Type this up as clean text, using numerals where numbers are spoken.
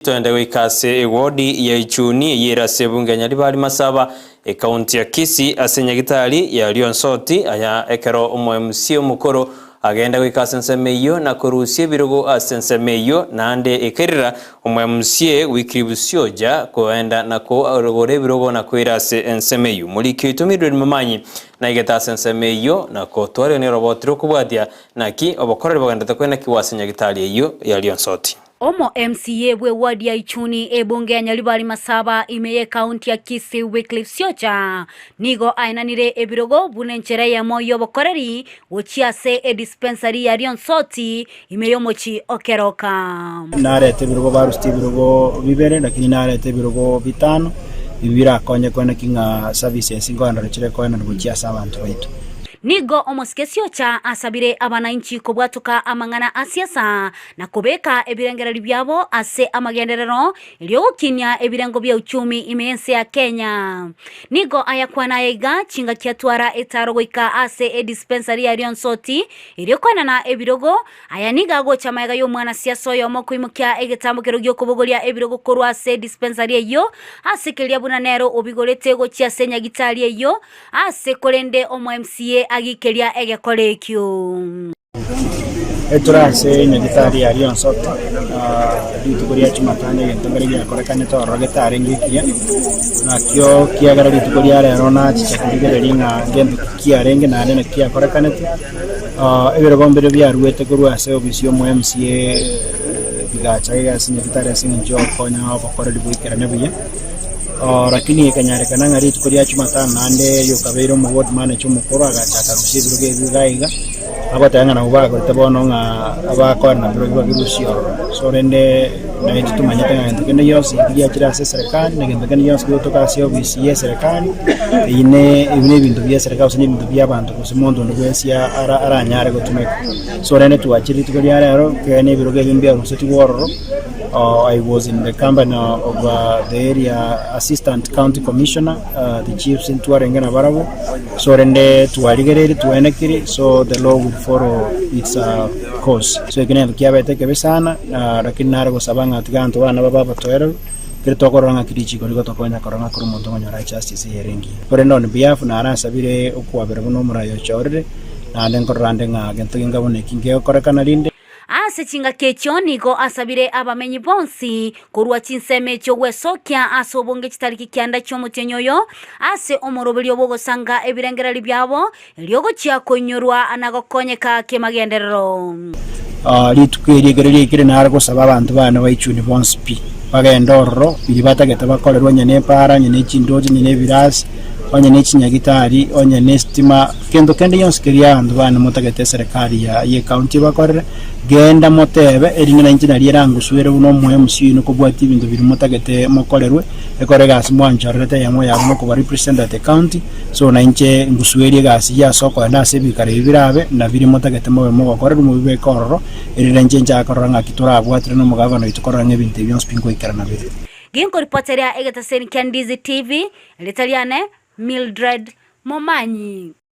Toende goika ase ewodi ya Ichuni eyio ere ase ebunge ya Nyaribari Masaba, ekaunti ya Kisii ase nyagitari ya Rionsoti aya ekero omo MCA omokoro agenda goika ase ensemo eyio na korusia ebirogo ase ensemo eyio naende ekerira omo MCA Wycliffe Sioja koenda na kogora ebirogo na koira ase ensemo eyio. Moriki oito Mildred Momanyi naigete ase ensemo eyio na kotwarigania oroboti rokobwatia naki obokoreri bogenderete koenekigwa ase nyagitari eyio ya Rionsoti. Omo MCA bwe ward ya Ichuni ebunge ya Nyaribari Masaba ime ye county ya Kisii Wycliffe Siocha nigo aenanire ebirogo buna enchera eyemo y'obokoreri gochia ase edispensary ya Rionsoti ime y'omochi o Keroka. Narete ebirogo barusitie ebirogo bibere lakini narete ebirogo bitano, ebi birakonye koeneki ng'a services nkoenderera chire koenana gochia ase abanto baito. Nigo omosike Siocha asabire abanainchi kobwatoka amang'ana a siasa na kobeka ebirengererio biabo ase amagenderero erio gokinia ebirengo bia uchumi ime y'ense ya Kenya. Nigo ayakwana aya iga chingaki atwara etaro goika ase edispensary ya Rionsoti erio koenana ebirogo. Aya nigo agocha magega y'omwanasiasa oyomo koimokia egetambokero gi'okobogoria ebirogo korwa ase edispensary eyio ase keria buna nero obigorete gochia ase nyagitari eyio ase korende omo MCA agikeria egekora ekio. Etore ase enyagitari ya Rionsoti, rituko ria Jumatano egento nkere giakorekanete ororo getarenge ekiya, nakio kiagera rituko ria rero nachicha korigereria ng'a ngento ki kiarenge naende naki giakorekanete. Ebirogo mbire biaruete korwa ase ofisi ya omo MCA bigacha iga ase enyagitari ase eng'encho ya gokonya obokoreri boikerane buya. Lakini ekanyarekana ng'a rituko ria Jumatano naende riokabeire omo ward manager omokoro agacha akarusia ebirogo ebio iga iga. Agoteba ng'a nabwo bagorete bono ng'a abakorera nabirobio babirusie ororo. So rende naintwe tomanyete ng'a gento kende gionsi giachire ase eserekari na gento kende gionsi kegotoka ase ofisi ya eserekari, eyio ne ebi ne ebinto bia eserekari gose na ebinto bia abanto gose monto onde bwensi ara aranyare gotumeka. So rende twachire rituko ria rero, ekiagera na ebirogo ebi mbiarusetigwe ororo. I was in the company of the area assistant county commissioner, the chiefs ntwarenge nabarabwo. So rende twarigereiri twaenekiri so the law will follow its course. So eki negento kiabete ekebe sana lakini nare gosaba ng'a tiga abanto bane babe abatoereru ekero tokorora ng'aki richiko rigotokonya korora ng'a kera omonto okonyora justice eye ere engiya. Korende on behalf narasabire okwabera buna omorai ochorire naende nkorora nde ng'a gento genga buna eki ngegokorekana rinde. Ase chingaki echio nigo asabire abamenyi bonsi korwa chinsemo echio gwesokia ase obonge chitariki kianda chi'omotienyi oyo, ase omoroberio bw'ogosanga ebirengererio biabo, erio gochia koinyorwa na gokonyeka kemagenderero. Rituko eri ekero riaikire nare gosaba abanto baane baichuni bonsi pi, bagende ororo, biria batagete bakorerwe onye nepaara, onye ne chindoche, onye nebirasi, onye ne chinyagitari, onye nesitima. Gento kende gionsi keria abanto baane motagete eserekari ya y'ecounty ebakorere, genda motebe, erinde nainche nario erangusuere buna omo MC oino kobwatia ebinto biria motagete mokorerwe, ekore egasi mwanchorerete eyemo yabo nokoba represent at the county, so nainche ngusuerie egasi eyio ase okoenda ase ebikaro ebi birabe, na biria motagete mobe mogokorerwa mobibeke ororo, erinde inche nchake korora ng'aki torabwatire na omogavana oito korora ng'a ebinto ebi bionsi pi nkoikerana bire. Ginkoripoteria egetaseni kia Ndizi TV, erieta riane Mildred Momanyi.